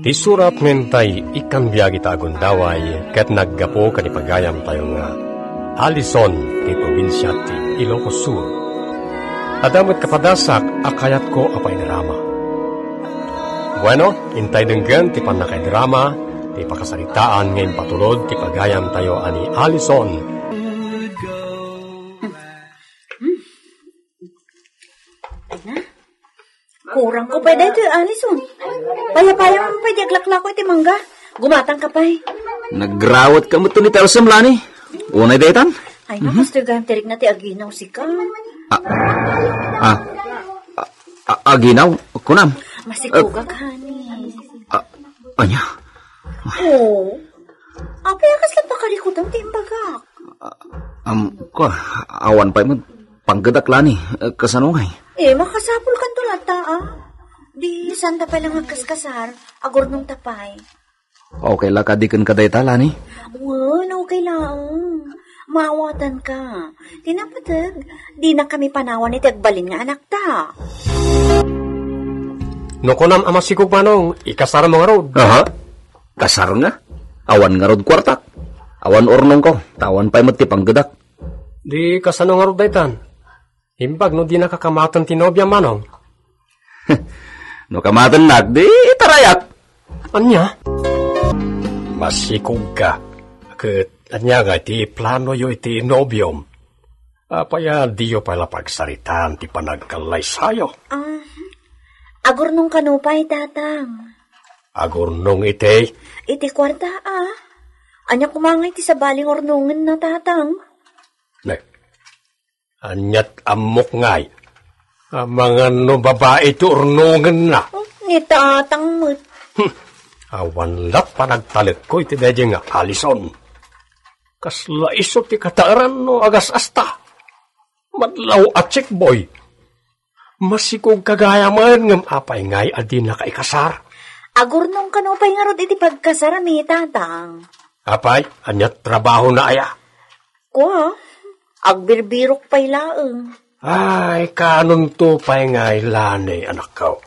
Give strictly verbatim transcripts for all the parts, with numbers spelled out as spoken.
Ti surat nga intay ikkan biag ita a gundaway ket naggapu ken ipagayamtayo nga Alison ti probinsia ti Ilocos Sur. Adda met kapadasak a kayatko a paidrama. Bueno, intay denggen ti pannakaidrama ti pakasaritaan nga impatulod ti pagayamtayo a ni Alison. Kurang ko pay daytoy, Alison. Payapayam pay di aglaklako iti mangga. Gumatang ka pay. Nagrawat ka met iti talsem, Lani. Unay daytan? Ay, nakastoy gayam ti rikna ti aginaw sika. Ah, ah, ah, ah, aginaw? Kunam? Masikugak, honey. Ah, ania? Oo. Apay a kasla pakarikutam ti imbagak? Ah, am, kua, awan pay met panggedak, Lani. Eh, kasano ngay? Eh, makasapul kanto latta, ah. Di, saan ta pay lang agkaskasar? Agurnong ta pay. Okay la kadi kenka dayta, Lani? Wen, okay laeng. Maawatan ka. Ti napateg, dina kami panawan iti agbalin nga anakta. No kunam a masikog, Manong, ikasarmo ngarud. Aha. Kasar nga? Awan ngarud kuartak. Awan urnongko, ta awan pay met ti panggedak. Di kasano ngarud daytan? Imbag no dinaka kamaten ti nobiam, Manong? No kamatennak, di itarayak. Ania? Masikog ka. Ket ania nga iti planoyo iti nobiom? Apay a diyo pay la pagsaritaan ti panagkallaysayo? Ah, agurnong kano pay, Tatang. Agurnong iti? Iti kuarta, ah. Ania koma nga iti sabali nga urnongenna, Tatang? Ne, aniat ammok ngay? Amangan no babai ti urnongenna. Ni Tatang met. Hmm. Awan lat panagtalekko iti daydiay nga Alison. Kasla isu ti kataeran no agas-asta. Madlaw a checkboy. Masikog ka gayamen ngem apay ngay a dinaka ikasar? Agurnong kano pay ngarud iti pagkasarmi, Tatang. Apay, ania trabahona aya? Kua, agbirbirok pay laeng. Ay, kanonto pay ngay, Lani, anakko.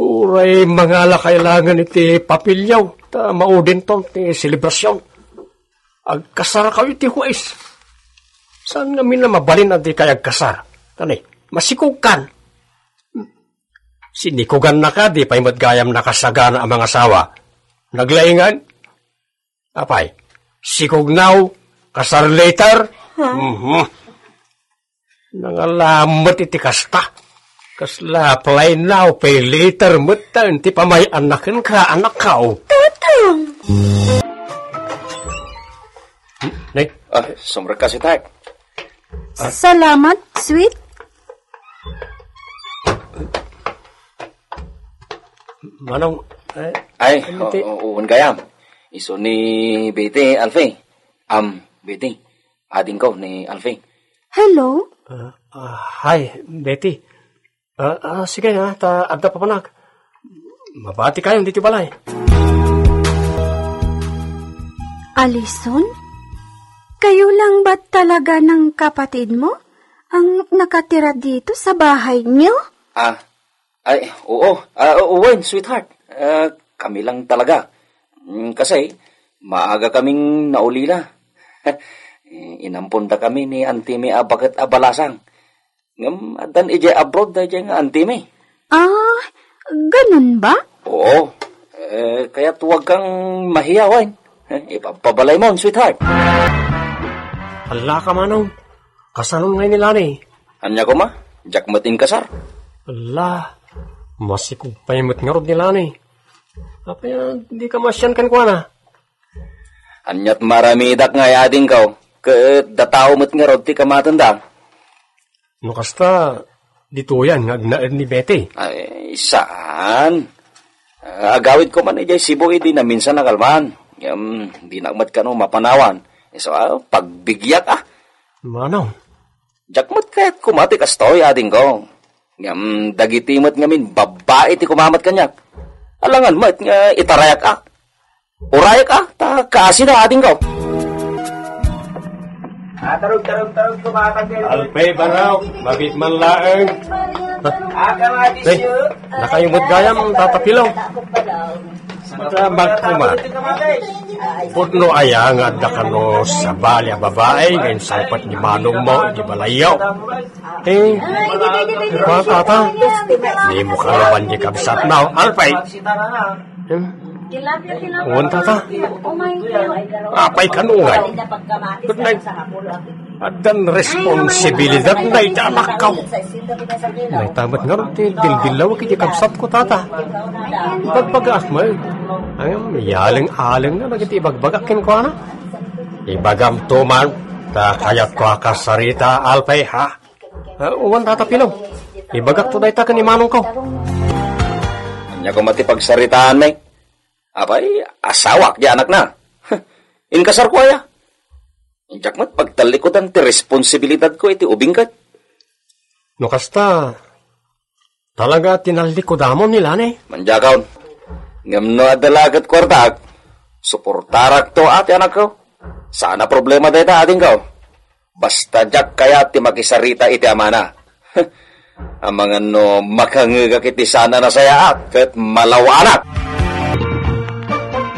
Uray mangala kailangan iti papelyo, ta maudinton ti selebrasion. Agkasarkayo iti hues. Saan ngamin a mabalin a dikay agkasar? Tani, masikogkan. Sinikogannaka, di pay met gayam nakasagana a mangasawa. Naglaingan? Apay, sikog now, kasar later? Ha? Mhm. Nangalamet iti kasta. Kasla apply now, pay later met ta ti pamay-anna kenka, anakko. Tatang! Nay? Ah, sumrekka, sweetheart. Salamat, sweet. Manong, eh, Ay, ano ti- o-, o-, uwan gayam. Isu ni Betty, Alfie. Am, Betty. Adingko ni Alfie. Hello? Ah, ah, hi, Betty. Ah, ah, sige, ah, ta adda papanak. Mabati kayo dito balay. Alison? Kayo lang ba talaga ng kapatid mo ang nakatira dito sa bahay niyo? Ah, ay, oo. Ah, oo, wen, sweetheart. Ah, kami lang talaga. Mm, kasi, maaga kaming naulila. Eh, inamponda kami ni Auntie May a baket a balasang. Ngem addan idiay abroad daydiay nga Auntie May. Ah, ganun ba? Oo. Eh, kaya tuwag kang mahiyawan. Eh, ipagpabalay mo, sweetheart. Hala ka, Manong. Kasanon ngay ni Lani? Anya koma? Diak met inkasar. Hala, masikog pay met ngarud ni Lani. Apay, ah, di ka masian kenkuana? Aniat maramidak nga ayadingko, ket datao met ngarud ti kamatenda. No kasta, ditoyan nga agnaed ni Betty. Ay, saan? Ah, agawid ko man idiay Cebu idi naminsan a kalman. Ngem, dinak met kano mapanawan. Isu, ah, pagbigiak, ah. Manong? Diak met kayat koma ti kastoy, adingko. Ngem, dagiti met ngamin babbai ti kumamat kaniak. Alangan met nga itarayak, ah. Urayak, ah, ta kaasi da, adingko. Alpay, Baraw, mabit man laeng. Hey, nakayumot gayam, Tata Pilo. Magkuman. Pudno aya nga adda kano sabali a babae nga insangpet ni manongmo iti balayyo? Eh, kuan, tata. Nimo ka naman di kabsat na, Alpay. Hmm? Kuan, tata. Apay kano ngay? Good night. Addan responsibilidad na iti anakko. Naitamet ngarud ti dildillawek iti kabsatko, tata. Ibagbagaak met. Ay, yaleng-aleng na dagiti ibagbagak kenkuana. Ibagam to man, ta kayatko a kasarita, Alpay, ha? Ah, wen, Tata Pilo. Ibagak to dayta ken ni manongko. Ania koma ti pagsaritaanmi? Apay, asawak di anakna. Inkasarko aya? Diak met pagtallikudan ti responsibilidadko iti ubingket. No kasta, talaga tinallikodamon ni Lani? Mandiakon. Ngem no adda la ket kuartak, suportarakto a ti anakko. Saan a problema dayta, adingko. Basta diak kayat ti makisarita iti amana. Amangan no makangegak iti saan a nasayaat ket malawaanak.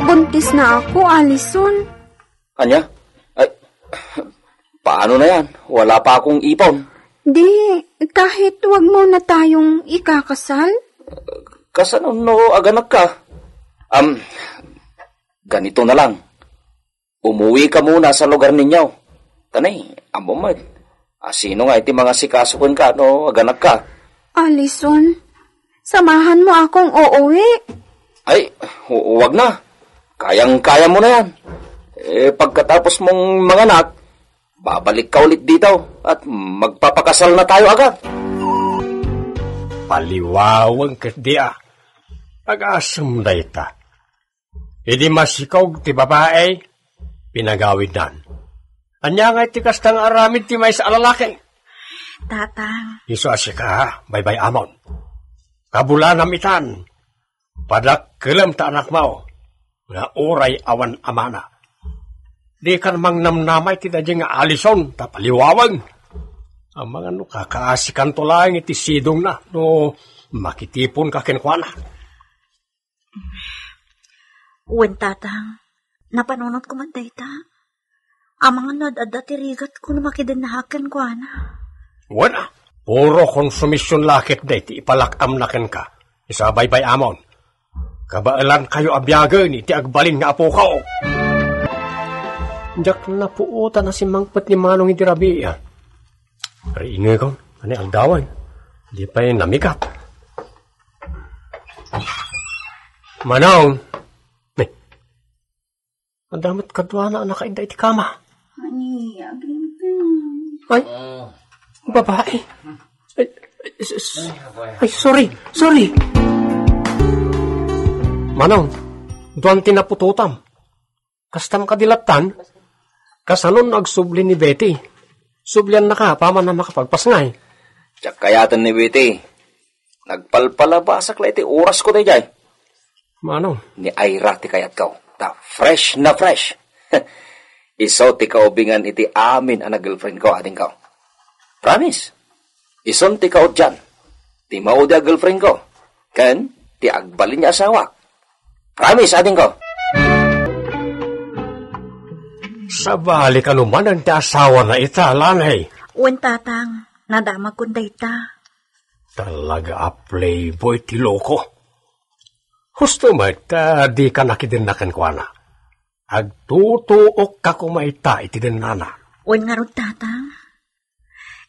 Buntis na ako, Alison. Ania? Ay, paano na yan? Wala pa akong ipon. Di, kahit wag muna tayong ikakasal? Kasano no aganakka? Am, ganito na lang. Umuwi ka muna sa lugar ninyo. Tanay, ammo met. A, sino nga iti mangasikaso kenka no aganakka? Alison, samahan mo akong uuwi. Ay, hu-, huwag na. Kayang-kaya mo na yan. Eh, pagkatapos mong manganak, babalik ka ulit dito at magpapakasal na tayo agad. Paliwawang ket di a. Agasem dayta. Idi masikog ti babai, pinagawidnan. Ania nga iti kasta nga aramid ti maysa a lalaki? Tatang. Isu a sika, baybay-amon. Kabulanam itan, padakkelem ta anakmo, nga uray awan amana. Dikan mangnamnama iti daydiay nga Alison, ta paliwawang. Amangan no kakaasikanto laeng iti sidongna, no makitiponka kenkuana. Wen, Tatang, napanunotko met dayta. Amangan no ad-adda ti rigatko no makidennaak kenkuana. Wen a, puro konsumision la ket dayta ipalak-amna kenka. Isu a baybay-amon. Kabaelankayo a biagen iti agbalin nga apoko. Diak napuotan a simmangpet ni Manong idi rabii. Riingekon, ania aldawen? Di pay namigat. Manong! Ni, adda met kaduana a nakaidda iti kama. Ani, agintay. Ay, babai. Ay, ay, s-, s-, ay, sorry, sorry. Manong, duan ti naputotam. Kastam kadi lattan? Kasanon no agsubli ni Betty? Subliannaka apaman a makapagpasngay. Diak kayaten ni Betty. Nagpalpalabasak la iti orasko daydiay. Mano? Ni Ira ti kayatko. Ta fresh na fresh. Isu ti kaubingan iti amin a nag-girlfriendko, adingko. Promise. Isun ti kaudyan, ti maudi a girlfriendko, ken ti agbalin nga asawak. Promise, adingko. Sabali kano manen ti asawana ita, Lanay? Wen, Tatang, nadamagkon dayta. Talaga a playboy ti loko. Husto met ta dika nakidenna kenkuana. Agtutuokka koma ita iti dennana. Wen ngarud, Tatang.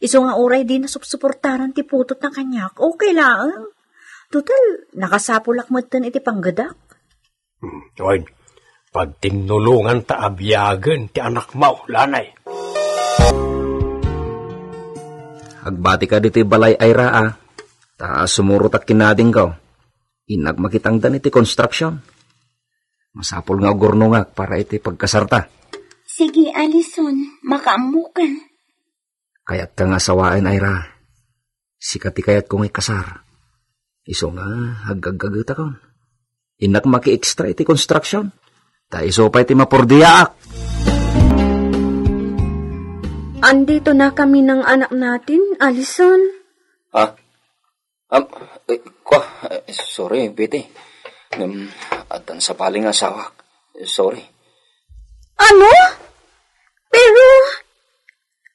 Isu nga uray dina supsuportaran ti putotna kaniak, okay laeng. Total, nakasapulak metten iti panggedak. Hmm, wen, pagtinulonganta a biagen ti anakmo, Lanay. Agbati ka ditoy balay, Ira, a. Ta sumurotak ken adingko. Innak makitangdan iti construction. Masapul nga agurnongak para iti pagkasarta. Sige, Alison, makaammokan. Kayatka nga asawaen, Ira. Sika ti kayatko nga ikasar. Isu nga, aggaggageta kon. Innak maki-extra iti construction. Ta isu pay ti mapurdiaak. Andito na kami ng anak natin, Alison. Ha? Am, eh, kwa, eh, sorry, Betty. Um, Addan sabali nga asawak. Sorry. Ano? Pero,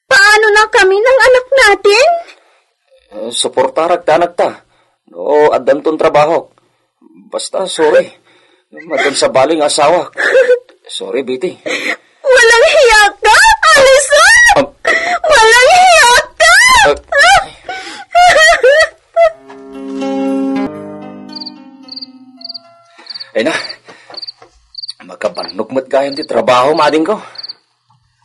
paano na kami ng anak natin? Eh, suportarak ta anakta. No, addanton trabaho. Basta, sorry. Addan sabali nga asawak. Sorry, Betty. Walang hiya ka, Allison! Ah. Walang hiya ka! Ah. Ay na, makabannog met gayam ti trabaho, mading ko.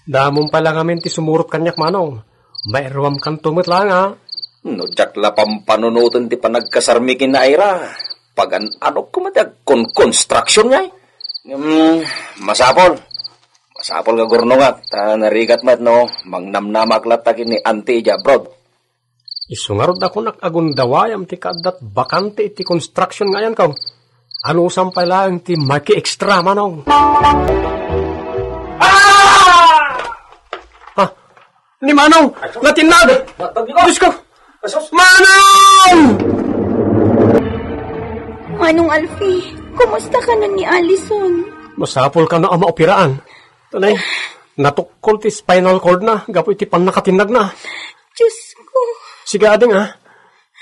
Damon pay la ngamin ti sumurot kaniak, Manong. Mairuamkanto met laeng, a. No diak la pampanunoten ti panagkasarmi ken ni Ira, pagan-anokko met ti agkonkonstruction ngay. Hmm, masapul. Masapul nga gurnongak, ta narigat met no mangnamnamak latta ken ni Auntie idiay abroad. Isu ngarud a kunak a gundawayam ti kaaddat bakante iti construction nga ayanko. Anusam pay laeng ti maki-extra, Manong. Ah! Ha? Ni Manong, natinnag! Diyos ko! Manong! Manong Alfie, kumusta ka na ni Allison? Masapul kano a maoperahan. Tunay, natukkol ti spinal cord na gapu iti pannakatinnag na. Diyos ko. Sige, ading, a.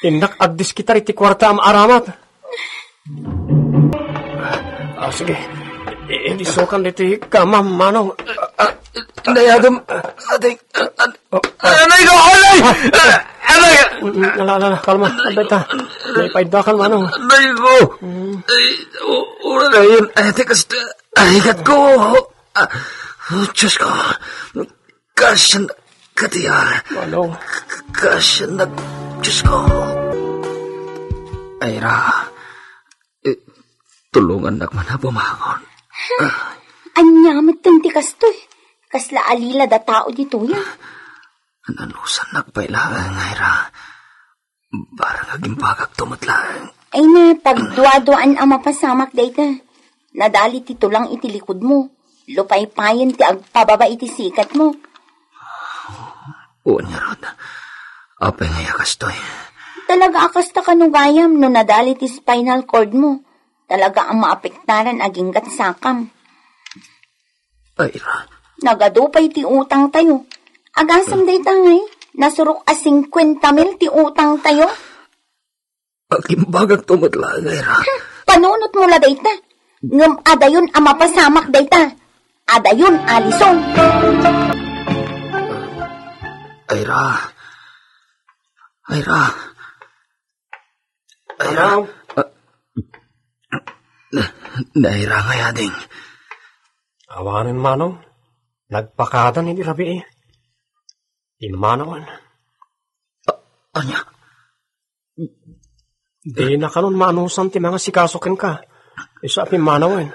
Innak agdiskitar iti kuarta a maaramat. Ah, sige. I-, isukan ditoy kamam, Manong. Ah, ah, dayagem, ading, ah, ah, anay ko, anay! Ah, anay! Mm, ala, ala, ala, kalma. Adda ita. Naipaiddakan, Manong. Anay ko. Mm. Ay, u-, ura na yun. Ay, ate, kasta, ay, gat ko. Ah, oh, Diyos ko. Kasyan, katiar. Manong. Kasyan na, Diyos ko. Ayra. Eh, tulungannak man a bumangon. Ania met ti kastoy? Kasla alila da tao ditoy, a. Nanusannak pay laeng, Ayra. Barang agimbagakto met laeng. Ay na, tagduaduaan a mapasamak dayta. Nadali ti tulang iti likudmo. Lupaypayen ti agpababa iti sikatmo. Wen ngarud, apay nga kastoy? Talaga a kasta kano gayam no nadali ti spinal cord mo. Talaga a maapektaran aginggat sakam. Ayra. Nagadu pay ti utang tayo. Agasem dayta ngay, nasurok a singkuenta mil ti utang tayo. Agimbagakto met laeng, Ayra. Hmm, panunot mo la dayta. Ngem adayon a mapasamak dayta. Adayon, Allison. Ayra. Ayra. Ayra. Manong. Ah. Na-, nairangay, ading. Awanen, Manong. Nagpakadan iti rabii. Immanawen. A-, ania? Dina kanon maanusan ti mangasikaso kenka. Isu a pimmanawen.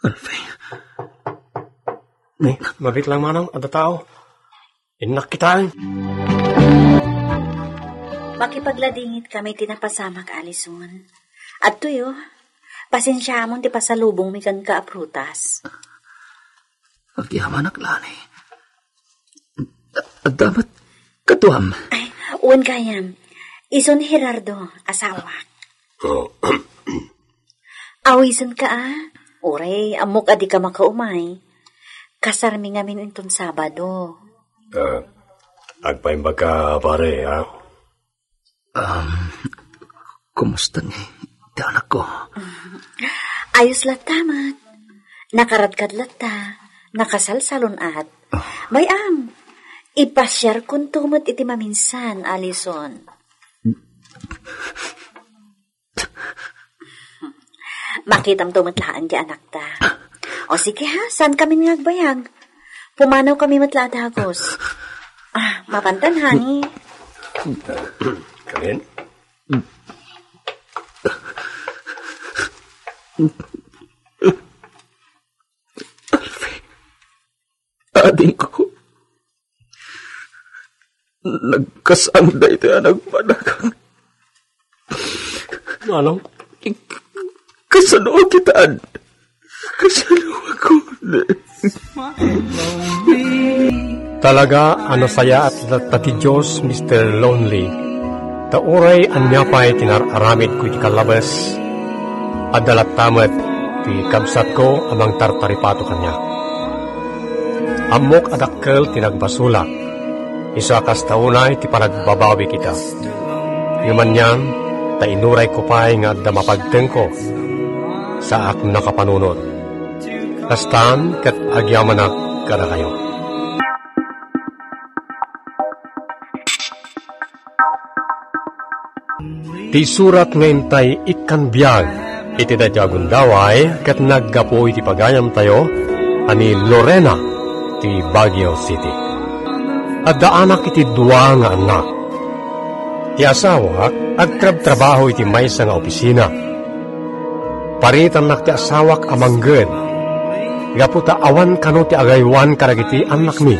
Alfie. Ni, mabiit lang, Manong, adda tao. Innak kitaen. Makipagladingit kami ti napasamak, Allison. Adtoyo, pasensiamon ti pasalubongmi kenka a prutas. Agyamanak, Lani. Adda met katuam. Ay, wen gayam. Isun Gerardo, asawak. Oh. Awisenka, a. Uray, ammok a dika makaumay. Kasarmi ngamin inton Sabado. Ah, agpaimbag ka, pare, ha? Um, kumusta ni ti anakko? Ayos latta met. Nakaradkad latta. Nakasalsalun-at. Ah. Bay-am, ipasiarkonto met iti maminsan, Allison. Makitamto met laeng ti anakta. O sige ha, saan kami nga agbayag? Pumanaw kami met la a dagos. Ah, mapantan, honey. Kamin? Adingko, nagkasangda iti a nagmanagan. Manong? Kasano kita? Kasano ako? Talaga a nasayaat latta ti Dios, Mister Lonely. Ta uray ania pay ti nar-aramidko iti kallabes, adda latta met ti kabsatko a mangtartaripato kaniak. Ammok a dakkel ti nagbasolak, isu a kasta unay ti panagbabawik ita. Ngem anian, ta inurayko pay nga adda mapagtengko, saak nakapanunot. Kastan ket agyamanak kadakayo. Ti surat nga intay ikkan biag iti daytoy a gundaway ket naggapu iti pagayamtayo a ni Lorena ti Baguio City. Adda anak iti dua nga annak. Ti asawak agtrabtrabaho iti maysa nga opisina. Paritannak ti asawak a mangged, gapu ta awan kano ti agaywan kadagiti annakmi.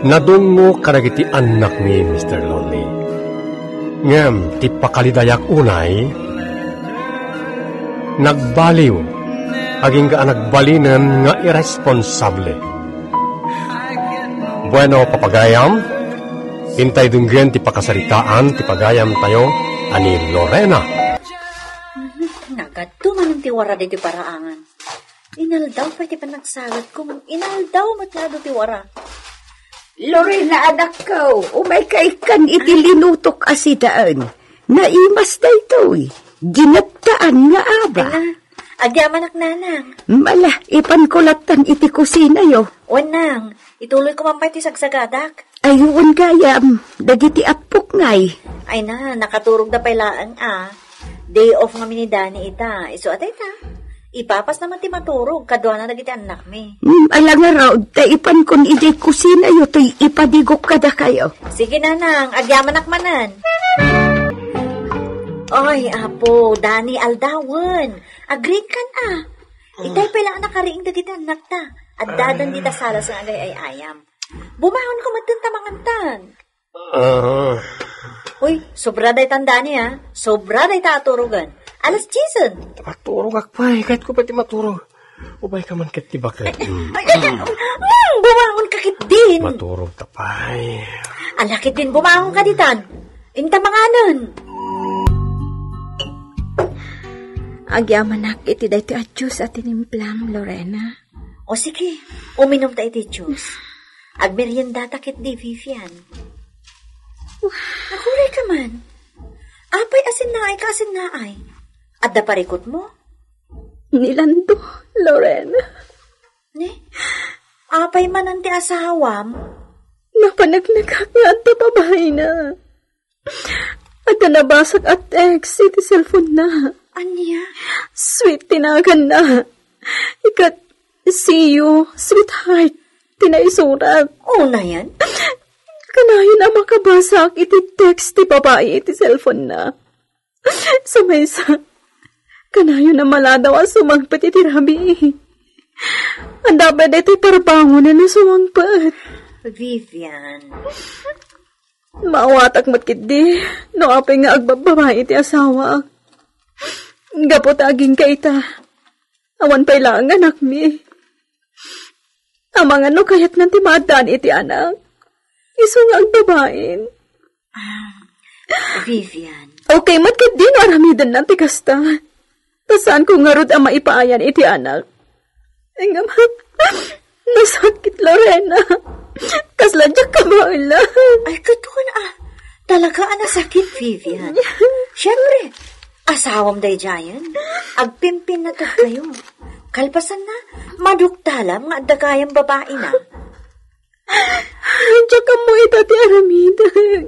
Nadungngok kadagiti annakmi, Mister Lonely. Ngem ti pakalidayak unay, nagbaliw, agingga a nagbalinen nga irresponsable. Bueno, papagayam, intay denggen ti pakasaritaan ti pagayamtayo a ni Lorena. Mhm, nagadto manen ti wara ditoy paraangan. Inaldaw pay ti panagsagetko, inaldaw met nga adu ti wara. Lorena, anakko, umayka ikkan iti linutok a sidaen. Naimas daytoy. Gineptaan nga aba. Ala, agyamanak, nanang. Mala, ipanko lattan iti kusinayo. Wen, nang, ituloyko man pay ti sagsagadak. Ay, wen gayam, dagiti appok ngay. Ay na, nakaturogda pay laeng a. Day off ngamin ni Dani ita. Isu a dayta, ipapasna met ti maturog kaduana dagiti annakmi. Hmm, ala ngarud, ta ipankon idiay kusinayo toy ipadigok kadakayo. Sige, nanang, agyamanak manen. Ay, apo, Dani, aldawen. Agrikan a. Itay pay la a nakariing dagiti annakta. Addadan dita salas nga agay-ay-ayam. Bumangonka metten ta mangantan. Ah. Uy, sobra daytan, Dani, a. Sobra dayta a turogen. Alas diesen. Maturogak pay. Kayatko pay ti maturog. Umayka man ket ti baket. Ay, ay, ay, mm, bumangonka ketdin. Maturogta pay. Ala ketdin, bumangonka ditan. Inta manganen. Agyamanak iti daytoy a juice a tinimplam, Lorena. O sige, uminumta iti juice. Agmeriendata ketdi, Vivian. Agurayka man. Apay a sinnaayka a sinnaay? Adda parikutmo? Ni Lando, Lorena. Ne? Apay manen ti asawam? Napanagnagak nga adda babaina. Adda nabasag a text iti cellphone-na. Ania? Sweet ti naganna. Ikat, "See you, sweetheart," ti naisurat. Unayen? Kanayon a makabasaak iti text ti babai iti cellphone-na. Sa maysa, kanayon a maladaw a sumangpet iti rabii. Adda pay daytoy parbangonan a sumangpet. Vivian. Maawatak met ketdi, no apay nga agbabbabai ti asawaak. Gapu ta agingga ita, awan pay laeng anakmi. Amangan no kayatnan ti maaddaan iti anak, isu nga agbabain. Ah, Vivian. Okay met ketdi no aramidennan ti kasta. Ta saanko ngarud a maipaayan iti anak. Ngem, nasakit, Lorena. Kasla diak kabaelan. Ay, kaduan a. Talaga a nasakit, Vivian. Siyempre, asawam daydiayen. Agpimpinnategkayo. Kalpasanna, maduktalam nga adda gayam babaina. Diak ammo ita ti aramidek.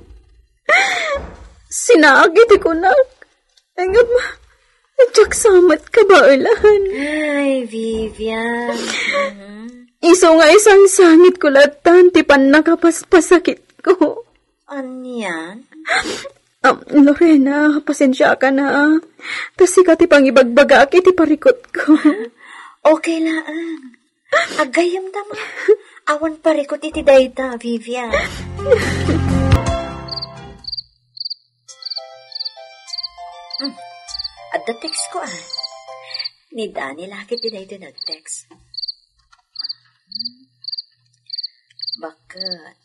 Sinaak iti kunak. Ngem, diak sa met kabaelan. Ay, Vivian. Mhm. Isu nga isangsangitko lattan ti pannakapaspasakitko. Anian? Um, Lorena, pasensiakan a. Ta sika ti pangibagbagaak iti parikutko. Okay laeng. Aggayemda met. Awan parikut iti dayta, Vivian. Hmm. Adda text ko, a. Ni Dani la ket ti daytoy nag-text. Baket.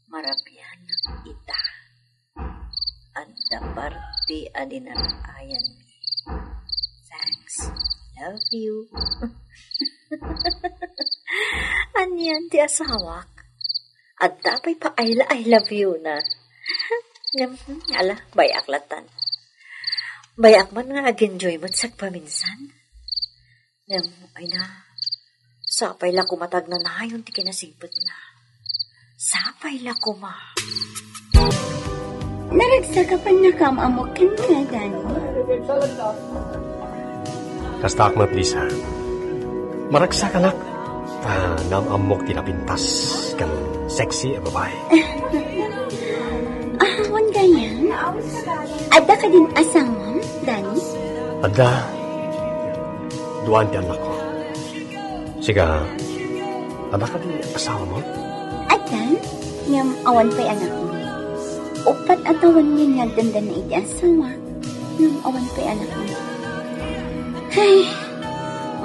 Marabianak ita. Adda parti a dinaraayanmi. Thanks. Love you. Anian ti asawak? Adda pay pa I, I love you na. Ngem, hmm, ala, bay-ak latan. Bay-ak man nga ag-enjoy met sagpaminsan. Ngem, ay na, sapay la koma ta agnanayon ti kinasingpetna. Sapay la koma. Naragsak a pannakaam-ammok kenka, Danny. Kastaak met, Lisa. Maragsakanak. Ta naam-ammok ti napintas ken sexy a babae. Ah, wen gayam? Adda kadin asawam, Danny? Adda. Duaan ti annakko. Sika, adda kadi asawam? Addan, ngem awan pay anakmi. Uppat a tawen nga agdandanna iti asawa, ngem awan pay anakmi. Ay,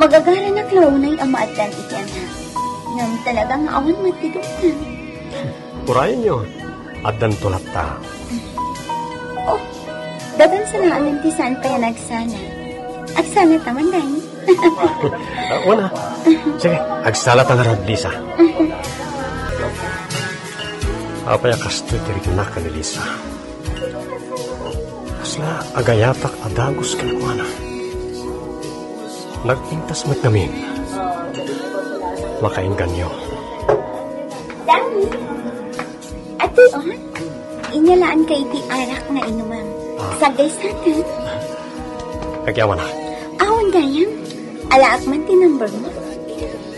magagaranak la unay a maaddan iti anak. Ngem talaga nga awan met ti duktan. Urayenyo, addanto latta. Oh, dagan sanaanen ti saan pay a nagsala. Agsalata man, Danny. Ah, wala. Sige, agsalata ngarud, Lisa. Apay a kastoy ti riknak ken ni Lisa? Kasla agayatak a dagus kenkuana. Nagpintas met ngamin. Makainganyo. Danny, atoy, oh. Inyalaanka iti arak nga inumam. Ah. Sagay satan. Kagyawana. Awan gayam. Alaak man ti number mo.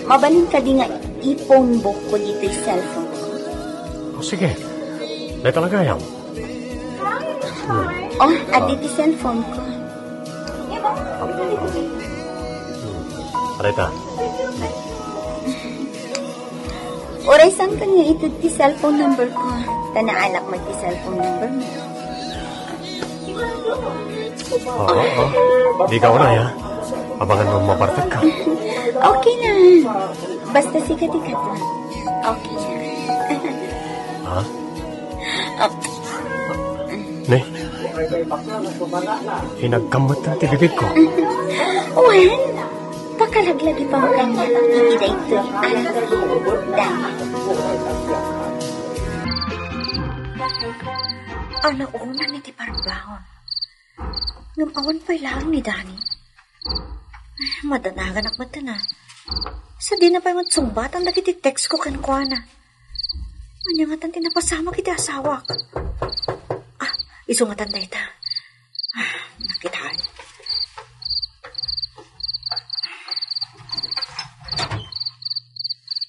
Mabalin kadi nga i-phone book ko ditoy cellphone ko? Oh, sige. Dahil talaga yan. Oh, adi ti cellphone ko. Arita. Uray saan ka nga itud ti cellphone number ko? Ta naalak met ti cellphone number mo. Oo, oo. Di ka uray, ha? Abangan mo mapartek ka. Okay na. Basta sika ti kadua. Okay na. Ha? Ah. Ne? Hinagkammet ti bibig ko. Wen, pakalaglagipaw kaniak iti daytoy a Danny. Anaonan iti parbaon. Ngem awan pay laeng ni Danny. Ay, madanaganak met a. Sadina pay met sungbatan dagiti text ko kenkuana. Ania ngatan ti napasamak iti asawak? Ah, isu ngatan dayta. Ah, nakitaan.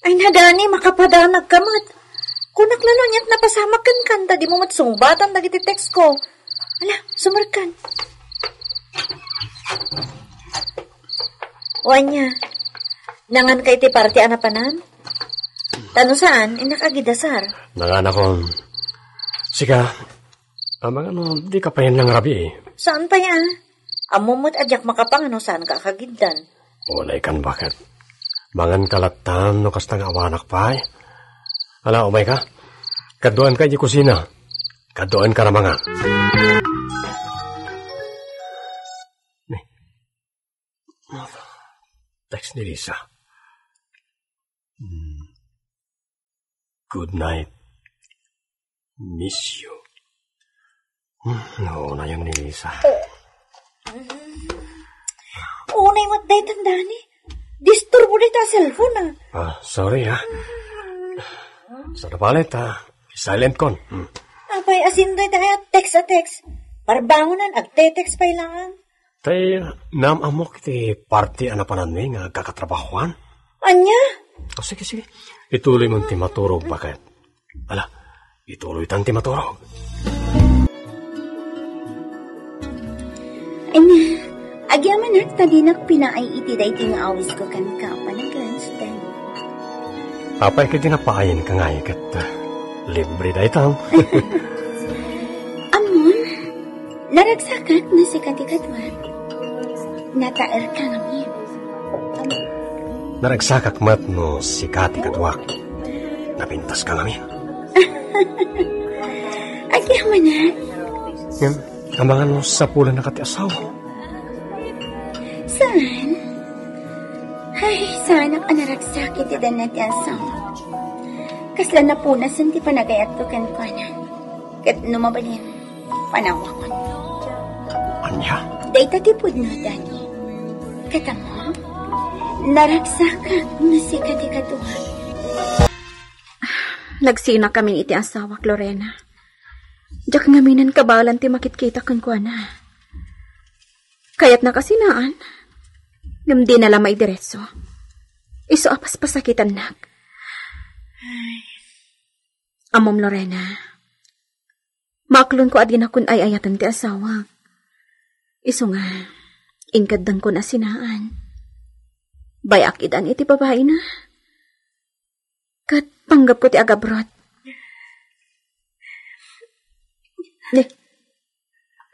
Ay, na, Danny, makapadanag ka met. Kunak la no aniat napasamak kenka ta dimo met sungbatan dagiti text ko. Ala, sumrekkan. O ania, nangan ka iti party a napanan? Ta no saan, innak agidasar. Nanganakon. Sika, amangan no di ka payen nangrabii. Saan pay a? Ammom met a diak makapangan no saan ka a kagiddan. Unay kan baket. Mangan ka lattan no kasta nga awanak pay. Ala, umay ka. Kaduan ka iti kusina. Kaduan ka ra mangan. Ni. Text ni Lisa. Hmm. Good night. Miss you. Hmm, no, nayon ni Lisa. Unay met daytan, Danny. Disturbo dayta a cellphone, ah. Ah, sorry, ah. Sa napalit, ah. Silent kon. Hmm. Apay, asin dayta a text a text. Parbangonan, agte-text pay laeng. Tay, naam-ammok iti party a napananmi nga agkakatrabahoan? Ania? O, sige, sige. Ituloy mo ti maturog, baket. Ala, ituloy tan ti maturog. Ania, agyamanak ta dinak pinaay iti daytoy nga awis ko kenka, panagrans, Danny. Apay ket di napaayen ka ngay ket, ah, libre dayta. Ammon, naragsakak no sika ti kaduak. Nataerka ngamin. Naragsakak met no sika ti kaduak. Napintas ka ngamin. Agyamanak. Ngem, amangan no sapulan na ka ti asawa. Tan? Ay, saanak a naragsak iti danna ti asawa. Kasla napunasen ti panagayatko kenkuana. Ket no mabalin, panawakon. Ania? Dayta ti pudno, Dani. Ket ammo, naragsakak no sika ti kaduak. Nagsinakamin iti asawak, Lorena. Diak ngamin kabaelan ti makitkita kenkuana. Kayatnak a sinaan, ngem dina la maidiretso. Isu a paspasakitannak. Ammom, Lorena, maaklonko a dinakon ay-ayaten ti asawak. Isu nga, inkeddengkon a sinaan. Bay-ak idan iti babaina. Ket panggepko ti agabrot. Ne,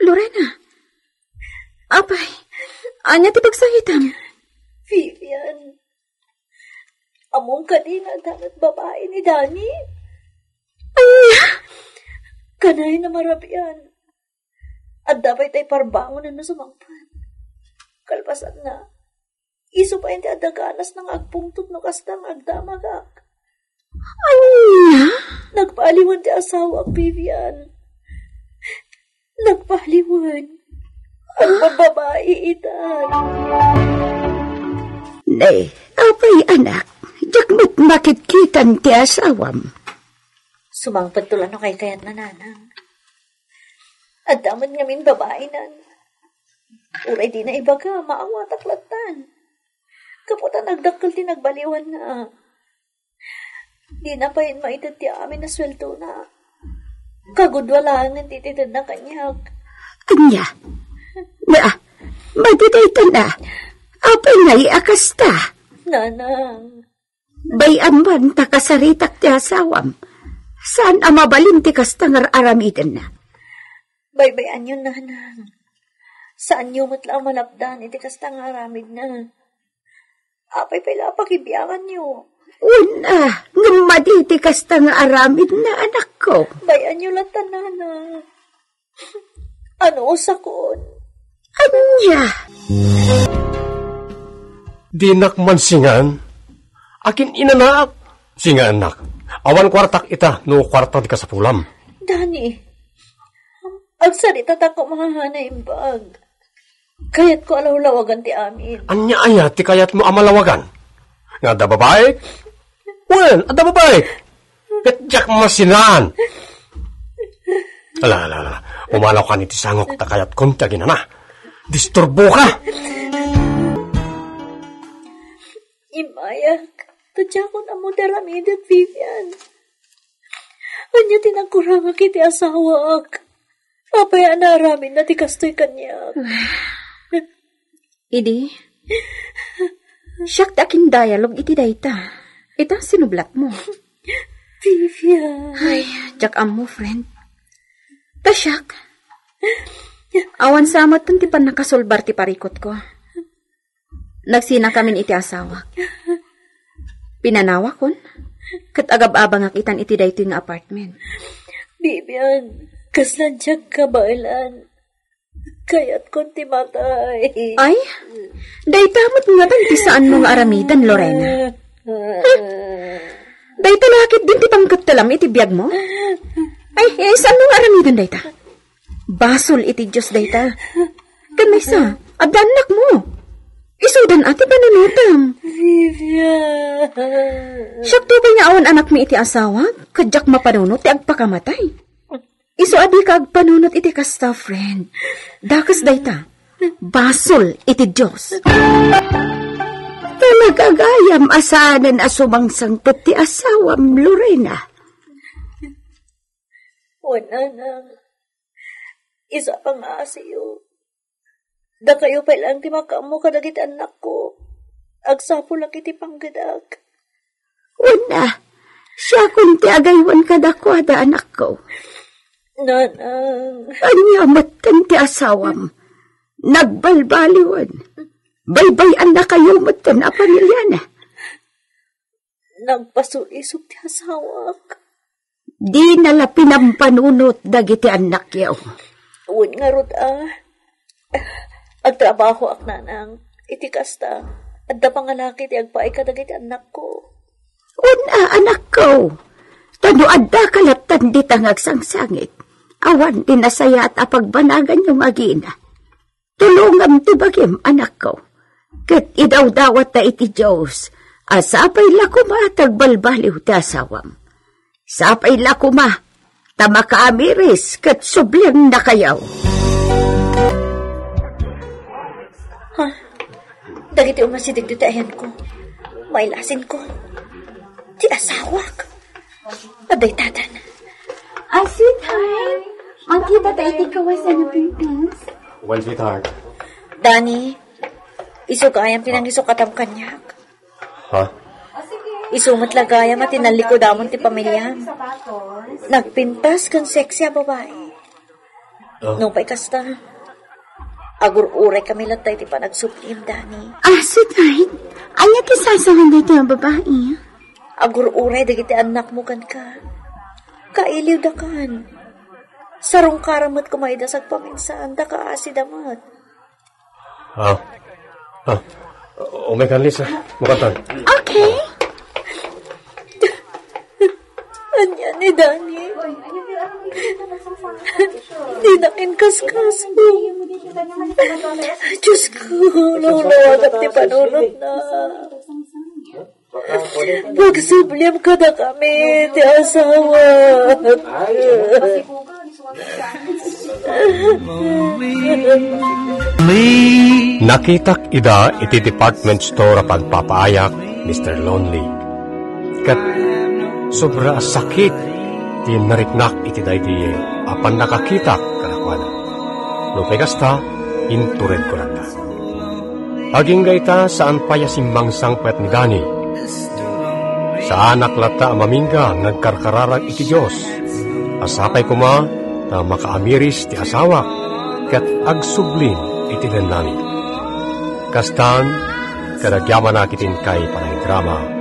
Lorena, apay, ania ti pagsangitam? Vivian, ammom kadi nga adda met babai ni Dani? Ania? Kanay na marabian. Adda pay tay parbangonan no sumangpet. Kalpasanna, isu pay ti adda ganasna nga agpungtot no kasta nga agdamagak. Ania? Nagpaaliwan ti asawak, Vivian. Nagpaaliwan. Agbababai itan. Ne, apay, anak, diak met makitkitan ti asawam. Sumangpetto la no kaykayatna, nanang. Adda met ngamin babainan. Uray dina ibaga, maawatak lattan. Gapu ta nagdakkel ti nagbaliwanna. Dina pay maited ti amin a sueldona. Kagudua laengen ti itedna kaniak. Ania? Na, madi dayta na. Apay ngay a kasta? Nanang. Bay-am man ta kasaritak ti asawam. Saan a mabalin ti kasta nga ar-aramidenna. Baybay-anyo, nanang. Saanyo met la a malapdan iti kasta nga aramidna. Apay pay la a pakibianganyo? Wen a, ngem madi ti kasta nga aramidna, anakko. Bay-anyo latta, nanang. Ano, sakon? Ania? Dinak man singan. Akin-inanaak? Singaannak. Awan kuartak ita no kuarta ti kasapulam. Dani, agsaritatak koma a naimbag. Kayatko a lawlawagan ti amin. Ania aya ti kayatmo a malawagan? Nga adda babaik? Wen, adda babaik. Ket diak masinan. Ala, ala, ala. Pumalaw kan iti sangok ta kayatkon ti aginana. Disturboka. Immayak, ta diakon ammo ti aramidek, Vivian. Ania ti nagkurangak iti asawak? Apay a naaramidna ti kastoy kaniak? Idi, siak ti akin-dialogue iti dayta. Ita, sinublatmo. Vivian. Ay, diak ammo, friend. Ta siak, awan sa metten ti pannakasolbar ti parikutko. Nagsinakamin iti asawak. Pinanawakon, ket agab-abangak itan iti daytoy nga apartment. Vivian, kasla diak kabaelan. Kayatkon ti matay. Ay, dayta met ngatan ti saanmo nga aramiden, Lorena. Ha? Dayta la ketdin ti pangkettelam iti biagmo? Ay, eh, saanmo nga aramiden dayta? Basol iti Dios dayta. Ken maysa, adda annakmo. Isudan a ti panunotam. Vivian. Siak to pay nga awan anakmi iti asawak, ket diak mapanunot ti agpakamatay. Isu a dika agpanunot iti kasta, friend. Dakes dayta. Basol iti Dios. Talaga gayam a saanen a sumangsangpet ti asawam, Lorena. Wen, nanang. Isu a pangngaasiyo. Dakayo pay laeng ti makaammo kadagiti annakko. Agsapulak iti panggedak. Wen a, siakon ti agaywan kadakuada, anakko. Nanang. Ania metten ti asawam? Nagbalbaliwen. Baybay-annakayo metten a pamiliana. Nagpasulisog ti asawak. Dina la pinampanunot dagiti annakyo. Wen ngarud a, agtrabahoak, nanang. Iti kasta, adda pangalaki ti agpaay kadagiti annakko. Una, anakko, ta no addaka lattan dita nga agsangsangit, awan ti nasayaat a pagbanaganyo nga agina. Tulongam ti bagim, anakko, ket idawdawatta iti Dios a sapay la koma ti agbalbaliw ti asawam. Sapay la koma ta makaamiris ket subliannakayo. Ha? Dagiti umasideg dita ayanko. Mailasinko. Ti asawak. Adda itadan. Ah, sweetheart. Mangkita ta iti kawas a napintas. Well, sweetheart. Dani, isu gayam ti nangisukatam kaniak. Ha? Isu met la gayam a tinallikudamon ti pamiliam. Nagpintas ken sexy a babai. Ah. Nupay kasta, agur-uray kami latta iti panagsublim, Dani. Ah, sweetheart, ania ti sasawen daytoy a babai? Agur-uray dagiti annakmo kenka. Kailiwdakan. Sarungkaran met koma ida sagpaminsan, ta kaasida met. Ah. Ah. Umay kan, Lisa. Mukantan. Okay. Ania ni Dani? Dina kinkaskas. Diyos ko, naulawagak ti panunotna. Pagsubliam kadakami ti asawa. Nakitak ida iti department store a pagpapaayak, Mister Lonely. Ket sobra a sakit ti nariknak iti daydi a pannakakitak kadakuada. Nupay kasta, inturedko latta. Agingga ita, saan pay a simmangsangpet ni Dani. Saanak latta a mamingga nga agkarkararag iti Dios. A sapay koma ta makaamiris ti asawak ket agsublim iti lennami. Kastan, ket agyamanak iti inkay panagdrama.